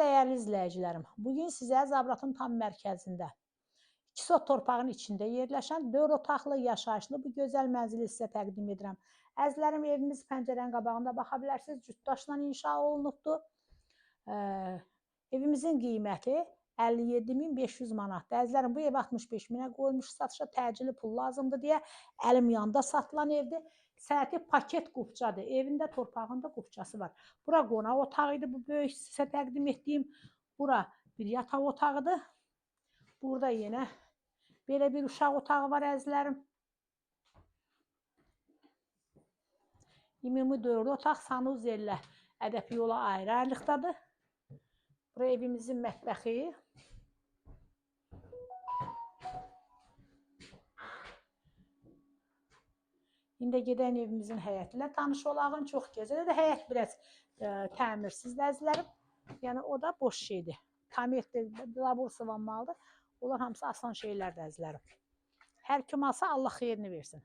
Salam dəyərli izləyicilərim. Bugün sizə Zabratın tam mərkəzində 2 sot torpağın içində yerləşən 4 otaqlı yaşayışlı bu gözəl mənzili sizə təqdim edirəm. Əzizlərim, evimiz pəncərənin qabağında baxa bilərsiniz. Cütdaşla inşa olunubdur. Evimizin qiyməti 57.500 manatdır. Əzizlərim, bu ev 65 minə qoyulmuş satışa, təcili pul lazımdır deyə əlim yanda satılan evdir. Sənəti paket qupçadır. Evində, torpağında qupçası var. Bura qonaq otağı idi, bu böyük sizə təqdim etdiyim. Bura bir yataq otağıdır. Burada yenə belə bir uşaq otağı var əzizlərim. Ümumi 4 otaq sanuzellə ədəb yola ayrı-ayrılıqdadır. Bura evimizin mətbəxi. İndi gedən evimizin həyəti ilə tanış olağın. Çox gözəldir. Həyət biraz təmirsizdir əzizlərim. Yəni o da boş şeydir. Təmirdir, labor sıvanmalıdır. Onlar hamısı asan şeylərdir əzizlərim. Hər kim alsa Allah xeyrini versin.